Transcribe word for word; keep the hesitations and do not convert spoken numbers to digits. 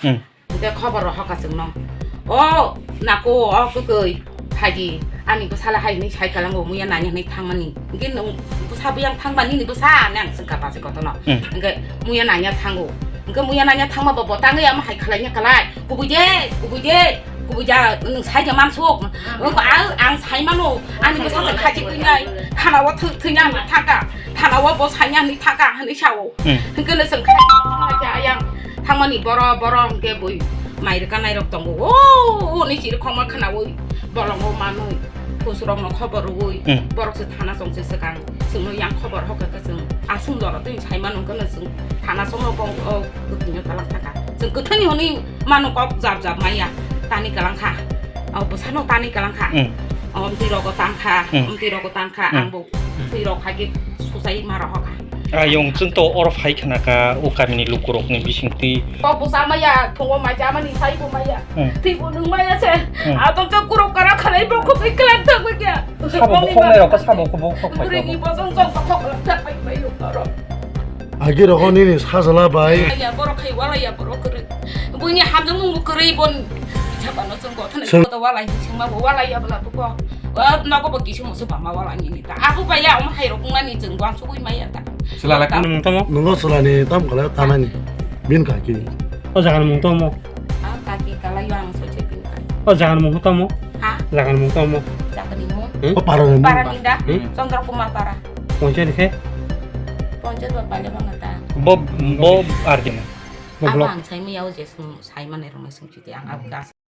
Hmm. Hwnkhe khobor rohorkha chwngno. O nako o kwkwi phaidi ani bwsala hai hwnwi sai kalango muya nanya hwnwi thangmani. Hwnkhe nwng bwsa buyang thangba nini bwsa hwnwi ang swngkha bachai kotorno. Hmm. Hwnkhe muya nanya thango. Hwnkhe muya nanya thangma bo bo tangwi amo hai khlaina kalai. Kubui de, kubui de, kubui ja nwng sai de mansuk. Ang, ang sai mano ani bwsa se khachi kwinai. Thana o thwi, thwina thaka. Thana o bo sanya hwnwi thaka hwnwi sao. Hmm. Hwnkhe no chwng kha ayang thangmani boro boro hwnkhe bui mai rwkanai rok tongo. O, o ni chiri khoma khwnaui bolongo manui. Pusurokno khobor rwui, hmm, borok se thana chwng se swkang chwngno yang khobor hoka khe chwng aswng jora twi sai mano hwnkhe no chwng thana chwngno kok o kwthwino talang thaka. Chwng kwthwini hwnwi mano kok jab jab maya tani kalang kha. O bwsano tani kalang kha. Hmm. O mtwi rogo tang kha, hmm, mtwi rogo tang kha, hmm, ang bo twi rok hai khe suchai ma rohor kha. Ayong chwng to oro phai khna kha o kamini lukurokni bisingtwi. Kok bwsa maya, thungo mai chamani sai bo maya. Hmm. Twi bo nung maya se. Hmm. Ato to kurok kara khalai bo khobwi klan thangwi kya. Sabo bo khoknai rok, sabo bo khok phai. Gurigi bo jong jong khok khok phai phai ro. Agi rogo nini sajla bai. Ya borok khai wala ya borok kwrwi. Buini hamjwk nung bo kwrwi bon. Chapano chwng go thani. Chwng. Koto wala hi chwngma bo wala ya bla bo ko. Wa nogo bo kisu musu bama wala nini ta. Abu bai ya om hai rok nani chwng wang chugui maya ta. Chwla lai. Nung tamo? Nungo chwlani tam kala tanani. Bin kaki. O jaga ni mung tamo? Ah, kaki kala yo ang soche bin kaki. O jaga ni mung tamo? Ha? Jaga ni mung tamo? Jaga ni mung? Hmm? O para ni mung. Para ni da? Hmm? Chandra Kumar para. Ponchayat ni khe? Ponchayat ba pale bangata. Bo, bo arjuna. Bo block. Abang sai mi yau jes sai mane rung sung chiti ang ab gas.